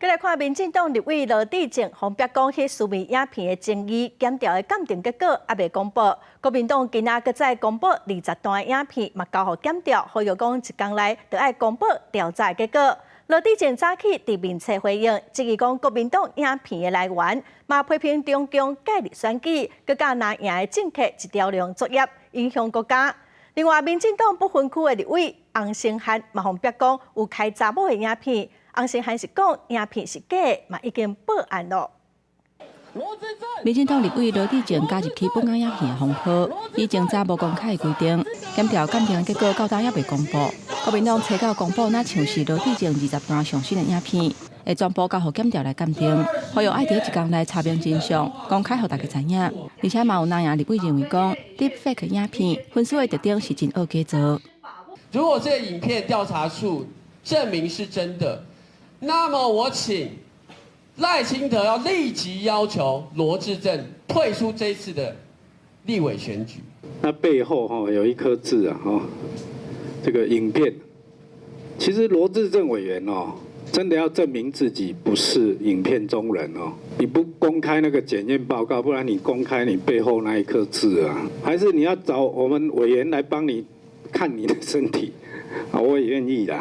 閣來看民進黨立委羅智正，予人逼宮彼私密影片的爭議，檢調的鑑定結果猶未公布。國民黨今仔閣再公布20段影片，嘛交予檢調，呼籲講一工內就愛公布調查結果。羅智正早起佇面冊回應，質疑講國民黨影片的來源，嘛批評中共介入選舉，閣佮藍營的政客一條龍作業，影響國家。另外，民進黨不分區的立委洪申翰嘛，予人逼宮有開查某的影片。洪申翰是講影片是假的，嘛已經報案囉。民進黨立委羅智正加入去本案影片的風波，以偵查無公開的規定，檢調鑑定結果到今猶未公布。國民黨初九公布，若像是羅智正20段上新的影片，會全部交予檢調來鑑定，呼籲愛佇一工內查明真相，公開予大家知影。而且嘛有藍營立委認為講，Deepfake 影片粉絲的特徵是真惡假造。如果這個影片調查處證明是真的，那麼我請賴清德要立即要求羅智正退出這次的立委選舉。那背後哈有一顆痣啊，哈，這個影片，其實羅智正委員哦，真的要證明自己不是影片中人哦，你不公開那個檢驗報告，不然你公開你背後那一顆痣啊，還是你要找我們委員來幫你看你的身體啊，我也願意的。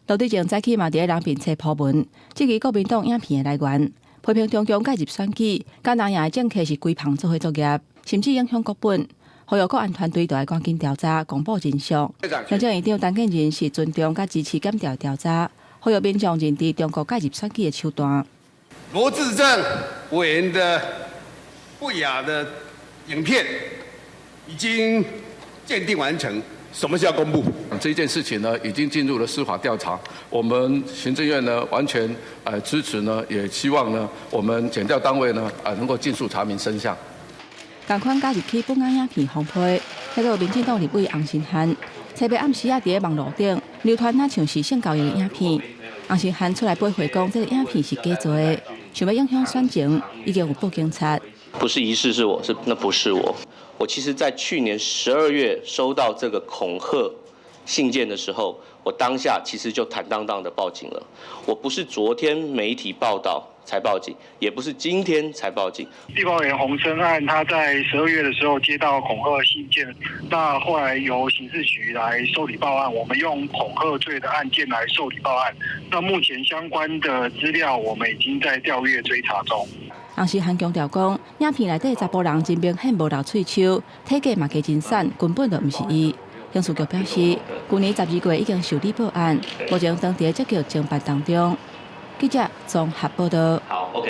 羅智正早起嘛佇咧人面冊鋪文，質疑國民黨影片的來源，批評中共介入選舉，佮藍營的政客是規棚做伙作業，甚至影響國本。呼籲國安團隊著愛趕緊調查，公布真相。行政院長陳建仁是尊重佮支持檢調調查，呼籲民眾認知中國介入選舉的手段。羅智正委員的不雅的影片已經鑑定完成。什麼時候公布？這件事情呢，已經進入了司法調查。我們行政院呢，完全支持呢，也希望呢，我們檢調單位呢，啊能夠盡速查明真相。仝款加入去本案影片風波，彼個民進黨立委洪申翰，冊八暗時仔佇咧網路頂流傳若像是性交易的影片。洪申翰出來駁回講，這個影片是假做的，想欲影響選情，已經有報警察。不是疑似是我，是那不是我。我其實，在去年12月收到這個恐嚇信件的時候，我當下其實就坦蕩蕩的報警了。我不是昨天媒體報道才報警，也不是今天才報警。立法委員洪申翰他在12月的時候接到恐嚇信件，那後來由刑事局來受理報案，我們用恐嚇罪的案件來受理報案。那目前相關的資料，我們已經在調閱追查中。洪申翰強調講，影片內底查埔人真明顯無留喙鬚，體格嘛加真瘦，根本就毋是伊。刑事局表示，舊年12月已經受理報案，目前正佇積極偵辦當中。記者綜合報道。好，OK。